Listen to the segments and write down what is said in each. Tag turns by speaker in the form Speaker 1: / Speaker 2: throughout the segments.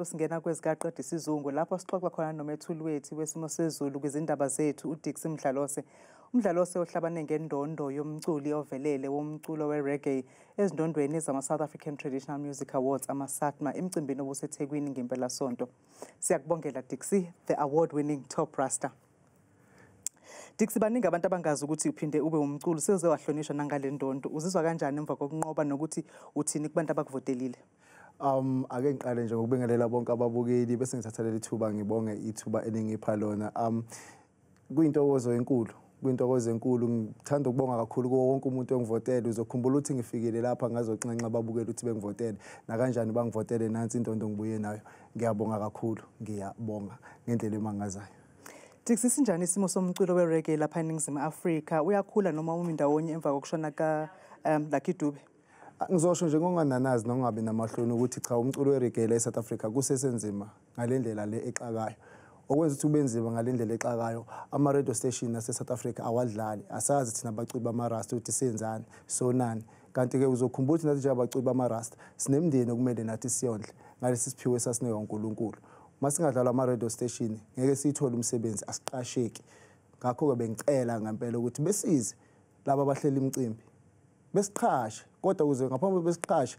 Speaker 1: Singena kwezikaqeda isizungu lapho sixoxa khona nomethuli wethu wesimo sezulu kwizindaba zethu uDixie Mdlalose. UMdlalose ohlabane ngendondo yomculi ovelele womculo we-reggae ezindondweni zama-South African Traditional Music Awards ama-SATMA emcimbini obuseThekwini ngempelasonto. Siyakubongela Dixie, the award-winning top rasta. Dixie, baningi abantu abangazi ukuthi uphinde ube umculi, sewuze wahlonishwa nangale ndondo. Uzizwa kanjani emva kokunqoba nokuthi uthini kubantu abakuvotelile?
Speaker 2: Ake ngiqale nje ngokubingelela bonke ababukeli bese ngithatha leli thuba ngibonge ithuba eningipha lona. Kuyintokozo enkulu, kuyintokozo enkulu. Ngithanda ukubonga kakhulu kuwo wonke umuntu ongivotele. Uzokhumbula ukuthi ngifikile lapha ngazonxenxa ababukeli ukuthi bengivotele. Nakanjani bangivotele, nansi indondo ngibuye nayo. Ngiyabonga kakhulu, ngiyabonga ngendlela emangazayo.
Speaker 1: Dixie, sinjani isimo somculo we-reggae lapha eNingizimu Afrika? Uyakhula noma umi ndawonye emva kokushona ka Lucky Dube?
Speaker 2: Ngizosho nje ngokungananazi nokungabi namahloni ukuthi cha, umculo we-reggae la e-South Africa kusesenzima ngale ndlela le exakayo. Okwenza ukuthi kube nzima ngale ndlela exakayo, ama-radio station ase-South Africa awadlali. Asazi thina abaculi bamarasta ukuthi senzani, sonani. Kanti-ke uzokhumbula ukuthi nathi njengabaculi bamarasta sinemindeni okumele nathi siyondle ngalesi siphiwo esasinikwa uNkulunkulu. Uma singadlalwa ama-radio station ngeke siyithole umsebenzi, asiqasheki. Ngakho-ke bengicela ngempela ukuthi besize laba abahlela imicimbi besiqhashe, kodwa ukuze ngaphambi besiqhashe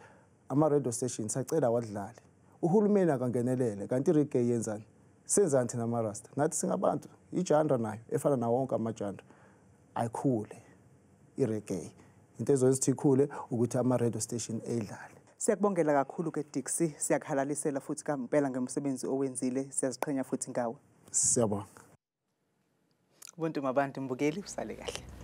Speaker 2: ama-radio station sacela wadlale. Uhulumeni akangenelele. Kanti i-reggae yenzani? Senzani thina ama-rasta? Nathi singabantu, i-genre nayo efana nawo wonke ama-genre. Ayikhule i-reggae. Into ezoyenza ukuthi ikhule ukuthi ama-radio station eyidlale.
Speaker 1: Siyakubongela kakhulu ke Dixie, siyakuhalalisela futhi kampela ngomsebenzi owenzile, siyaziqhenya futhi ngawe.
Speaker 2: Siyabonga.
Speaker 1: Ubuntu mabantu mbukeli, usale kahle.